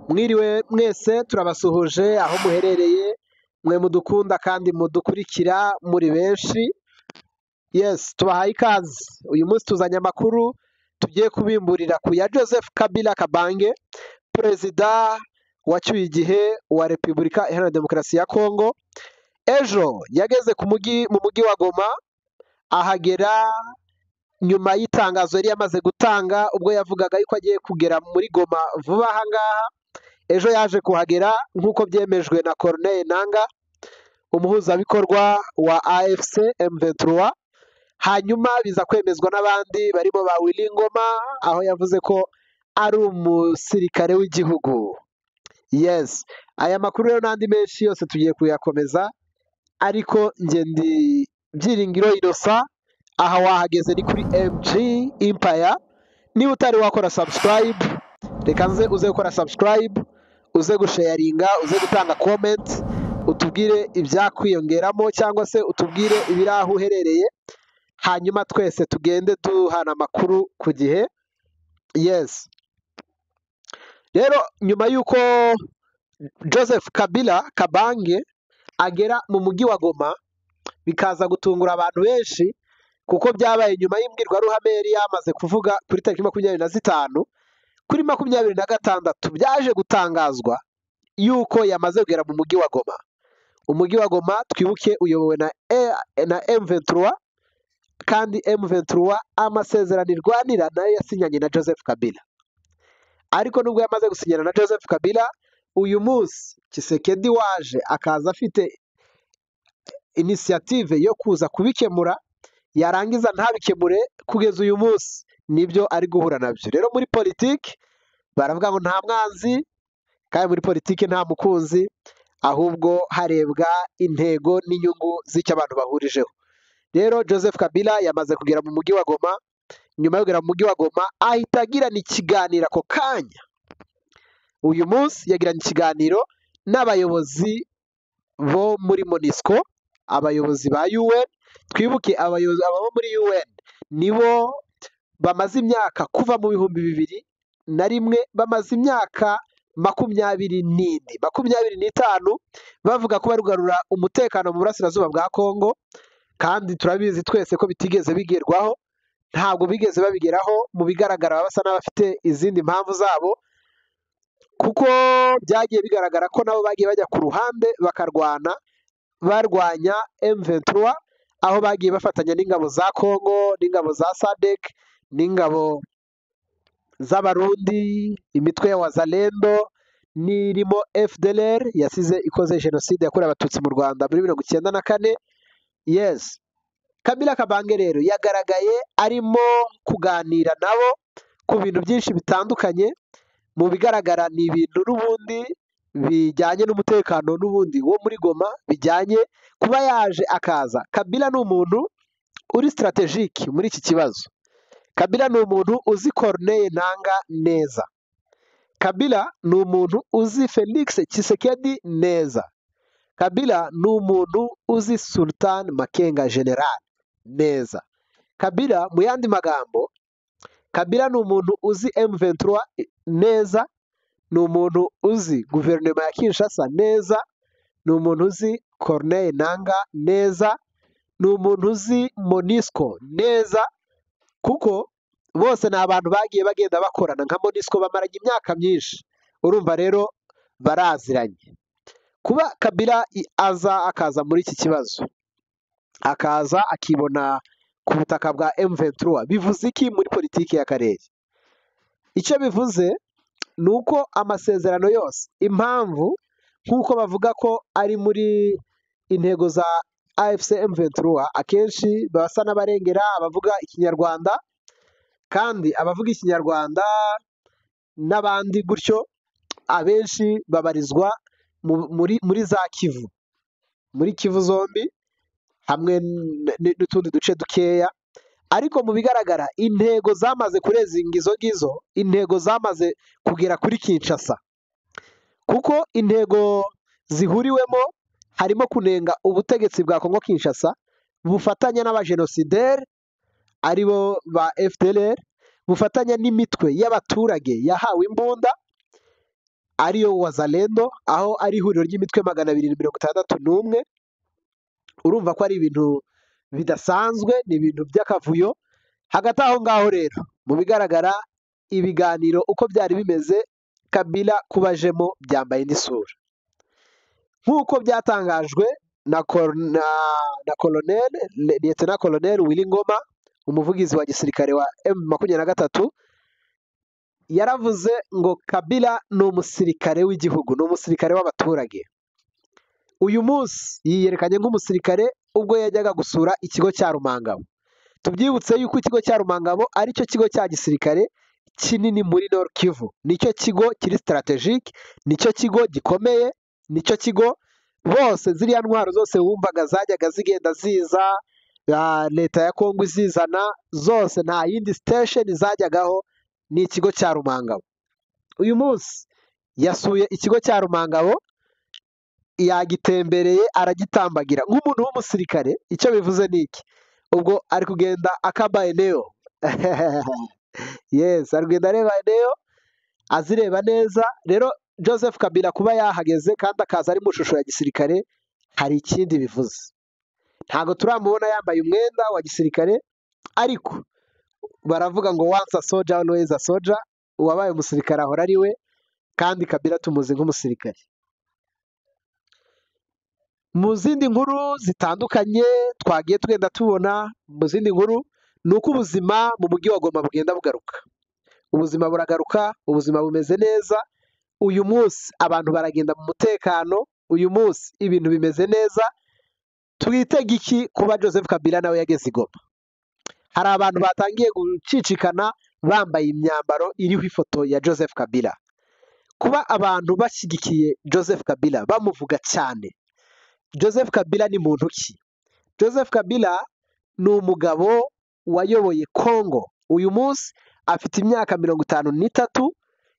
Mwiriwe mwese, turabasuhuje aho muherereye, mwe mudukunda kandi mudukurikira muri benshi. Yes, tubahaye ikaze. Uyu munsi tuzanye amakuru tugiye kubimburira ku ya Joseph Kabila Kabange, perezida wacyuye igihe wa Repubulika Iharanira Demokarasi ya Kongo. Ejo yageze ku mujyi mu mujyi wa Goma, ahagera nyuma y'itangazo yari yamaze gutanga ubwo yavugaga yuko agiye kugera muri Goma vuba aha ngaha. Ejo yaje kuhagera nk'uko byemejwe na Corneille Nanga, umuhuzabikorwa wa AFC M23, hanyuma biza kwemezwa n'abandi barimo ba Willy Ngoma, aho yavuze ko ari umusirikare w'igihugu. Yes, aya makuru rero n'andi menshi yose tugiye kuyakomeza, ariko njye ndi Byiringiro Innocent, aha wahageze ni kuri MG Empire. Niba utari wakora subscribe, reka nze uze gukora subscribe, uze gusharinga, uze gutanga comment, utubwire ibyakwiyongeramo cyangwa se utubwire ibiri aho uherereye, hanyuma twese tugende duhana amakuru ku gihe. Yes, rero nyuma y'uko Joseph Kabila Kabange agera mu mujyi wa Goma, bikaza gutungura abantu benshi kuko byabaye nyuma y'imbwirwaruhame yari yamaze kuvuga kuri tariki 25, kuri 26 byaje gutangazwa yuko yamaze kugera mu mujyi wa Goma. Umujyi wa Goma twibuke uyobowe na M23, kandi M23 amasezerano irwanira nayo yasinyanye na Joseph Kabila. Ariko nubwo yamaze gusinyana na Joseph Kabila, uyu munsi Tshisekedi waje akaza afite initiative yo kuza kubikemura, yarangiza ntabikemure, kugeza uyu munsi nibyo ari guhura nabyo. Rero muri politiki baravuga ngo nta mwanzi, kandi muri politiki nta mukunzi, ahubwo harebwa intego n'inyungu z'icyo abantu bahurijeho. Rero Joseph Kabila yamaze kugera mu mujyi wa Goma. Nyuma yo kugera mu mujyi wa Goma ahita agirana ikiganiro ako kanya. Uyu munsi yagiranye ikiganiro n'abayobozi bo muri MONUSCO, abayobozi ba UN. Twibuke abayobozi abo muri UN nibo bamaze imyaka kuva mu 2001, bamaze imyaka 24, 25 bavuga ko barugarura umutekano mu burasirazuba bwa Kongo, kandi turabizi twese ko bitigeze bigerwaho, ntabwo bigeze babigeraho. Mu bigaragara baba basa n'abafite izindi mpamvu zabo, kuko byagiye bigaragara ko nabo bagiye bajya ku ruhande bakarwana, barwanya M23, aho bagiye bafatanya n'ingabo za Kongo, n'ingabo za SADC, n'ingabo z'Abarundi, imitwe ya Wazalendo n'irimo FDLR yasize ikoze jenoside yakorewe Abatutsi mu Rwanda muri 94. Yes, Kabila Kabange rero yagaragaye arimo kuganira nabo ku bintu byinshi bitandukanye. Mu bigaragara ni ibintu n'ubundi bijyanye n'umutekano n'ubundi wo muri Goma, bijyanye kuba yaje akaza. Kabila ni umuntu uri strategic muri iki kibazo. Kabila ni umuntu uzi Corneille Nanga neza. Kabila ni umuntu uzi Felix Tshisekedi neza. Kabila ni umuntu uzi Sultan Makenga General neza. Kabila, mu yandi magambo, Kabila ni umuntu uzi M23 neza, ni umuntu uzi guverinoma ya Kinshasa neza, ni umuntu uzi Corneille Nanga neza, ni umuntu uzi MONUSCO neza, kuko bose ni abantu bagiye bagenda bakorana. Nka MONUSCO bamaranye imyaka myinshi, urumva rero baraziranye. Kuba Kabila aza akaza muri iki kibazo, akaza akibona ku butaka bwa M23, bivuze iki muri politiki y'akarere? Icyo bivuze ni uko amasezerano yose, impamvu nk'uko bavuga ko ari muri intego za AFC M23, akenshi basa n'abarengera abavuga Ikinyarwanda, kandi abavuga Ikinyarwanda n'abandi gutyo abenshi babarizwa muri za Kivu, muri Kivu zombi hamwe n'utundi duce dukeya. Ariko mu bigaragara intego zamaze kurezinga izo ngizo, intego zamaze kugera kuri Kinshasa, kuko intego zihuriwemo harimo kunenga ubutegetsi bwa Kongo Kinshasa bufatanya n'abajenosideri aribo ba FDLR, bufatanya n'imitwe y'abaturage yahawe imbunda. ariyo Wazalendo, aho ari ihuriro ry'imitwe 261. Urumva ko ari ibintu bidasanzwe, ni ibintu by'akavuyo. Hagati aho ngaho rero, mu bigaragara ibiganiro uko byari bimeze, Kabila kubajemo byambaye indi sura. Nk'uko byatangajwe na Colonel, Lieutenant Colonel Willy Ngoma, umuvugizi wa gisirikare wa M23, yaravuze ngo Kabila ni umusirikare w'igihugu, ni umusirikare w'abaturage. Uyu munsi yiyerekanye nk'umusirikare ubwo yajyaga gusura ikigo cya Rumangabo. Tubyibutse yuko ikigo cya Rumangabo ari cyo kigo cya gisirikare kinini muri Nord Kivu. Nicyo kigo kiri strategic, nicyo kigo gikomeye, nicyo kigo bose ziriya ntwaro zose wumvaga zajyaga zigenda ziza, leta ya Kongo izizana zose, nta yindi station zajyagaho, ni ikigo cya Rumangabo. Uyu munsi yasuye ikigo cya Rumangabo, yagitembereye aragitambagira nk'umuntu w'umusirikare. Icyo bivuze ni iki? Ubwo ari kugenda akaba eneo. Yes, ari kugenda areba eneo, azireba neza. Rero Joseph Kabila kuba yahageze kandi akaza ari mu shusho ya gisirikare, hari ikindi bivuze. Ntabwo turamubona yambaye umwenda wa gisirikare, ariko baravuga ngo once a soldier always a soldier. Uwabaye umusirikare ahora ari we, kandi Kabila tumuzi nk'umusirikare. Mu zindi nkuru zitandukanye twagiye tugenda tubona, mu zindi nkuru ni uko ubuzima mu mujyi wa Goma bugenda bugaruka. Ubuzima buragaruka, ubuzima bumeze neza. Uyu munsi abantu baragenda mu mutekano, uyu munsi ibintu bimeze neza. Twitege iki kuba Joseph Kabila nawe yageze i Goma? Hari abantu batangiye gucicikana bambaye imyambaro iriho ifoto ya Joseph Kabila. Kuba abantu bashyigikiye Joseph Kabila bamuvuga cyane. Joseph Kabila ni muntu ki? Joseph Kabila ni umugabo wayoboye Kongo. Uyu munsi afite imyaka 53,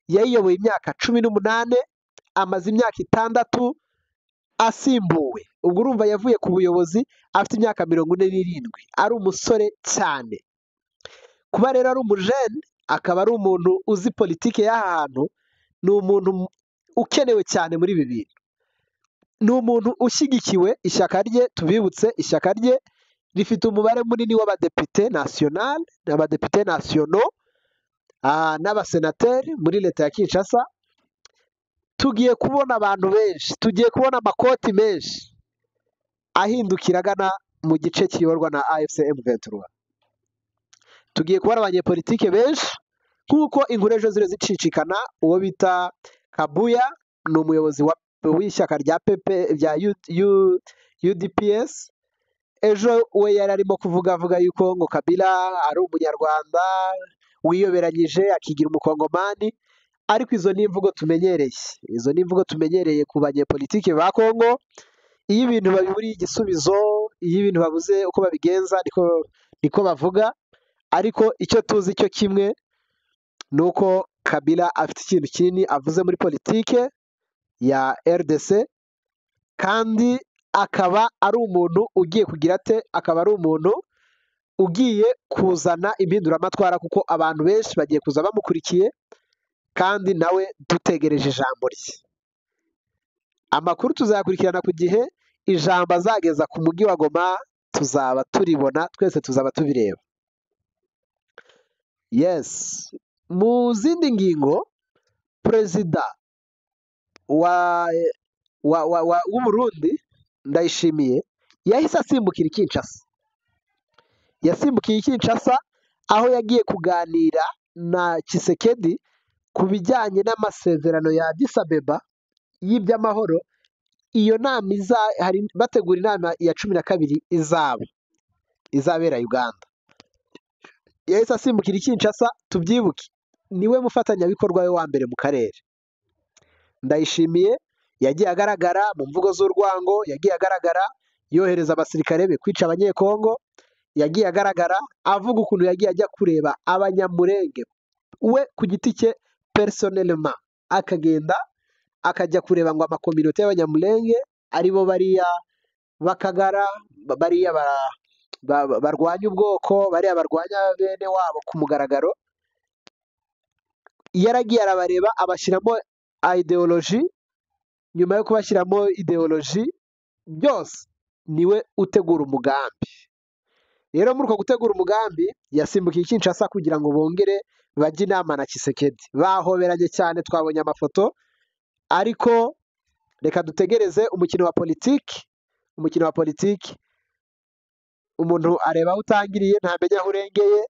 yayiyoboye imyaka 18, amaze imyaka 6 asimbuwe. Ubwo urumva yavuye ku buyobozi afite imyaka 47, ari umusore cyane. Kuba rero ari umujene, akaba ari umuntu uzi politike y'aha hantu, ni umuntu ukenewe cyane muri ibi bintu. Ni umuntu ushyigikiwe, ishyaka rye, tubibutse, ishyaka rye rifite umubare munini w'abadepite national, abadepite nationaux n'abasenateri muri leta ya Kinshasa. Tugiye kubona abantu benshi, tugiye kubona amakoti menshi ahindukira agana mu gice kiyoborwa na AFC M23. Tugiye kubona abanyepolitike benshi nk'uko inkuru ejo ziri zicicikana. Uwo bita Kabuya ni umuyobozi w'ishyaka rya PP rya UDPS. Ejo we yari arimo kuvuga avuga yuko ngo Kabila ari umunyarwanda wiyoberanyije akigira umukongomani, ariko izo ni imvugo tumenyereye, izo ni imvugo tumenyereye ku banyepolitike ba Kongo. Iyo ibintu babiburiye igisubizo, iyo ibintu babuze uko babigenza, niko bavuga. Ariko icyo tuzi cyo kimwe ni uko Kabila afite ikintu kinini avuze muri politike ya RDC, kandi akaba ari umuntu ugiye kugira ate, akaba ari umuntu ugiye kuzana impinduramatwara, kuko abantu benshi bagiye kuza bamukurikiye, kandi nawe dutegereje ijambo rye. Amakuru tuzayakurikirana ku gihe, ijambo azageza ku mujyi wa Goma tuzaba turibona, twese tuzaba tubireba. Yes, mu zindi ngingo, perezida w'Uburundi Ndayishimiye yahise asimbukira i Kinshasa. Yasimbukiye i Kinshasa aho yagiye kuganira na Tshisekedi ku bijyanye n'amasezerano ya Addis Abeba y'iby'amahoro. Iyo nama iza hari bategura inama ya 12 izaba izabera Uganda. Yahise asimbukira i Kinshasa, tubyibuke niwe mufatanyabikorwa we wa mbere mu karere. Ndayishimiye yagiye agaragara mu mvugo z'urwango, yagiye agaragara yohereza abasirikare be kwica abanyekongo, yagiye agaragara avuga ukuntu yagiye ajya kureba abanyamurenge we ku giti cye personnellement, akagenda akajya kureba ngo amakominote y'abanyamurenge aribo bariya bakagara, bariya barwanya ubwoko, bariya barwanya bene wabo ku mugaragaro. Yaragiye arabareba abashyiramo idéologie. Nyuma yo kubashyiramo idéologie byose, niwe utegura umugambi. Rero muri uko gutegura umugambi, yasimbukiye i Kinshasa kugira ngo bongere bajye inama na Tshisekedi. Bahoberanye cyane, twabonye amafoto, ariko reka dutegereze. Umukino wa politiki, umukino wa politiki, umuntu areba aho utangiriye, ntamenya aho urengeye.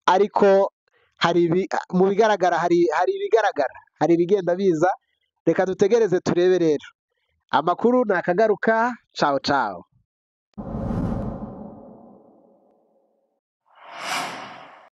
Ariko hari mu bigaragara, hari ibigaragara, hari ibigenda biza. Reka dutegereze turebe. Rero amakuru nakagaruka. Ciao ciao.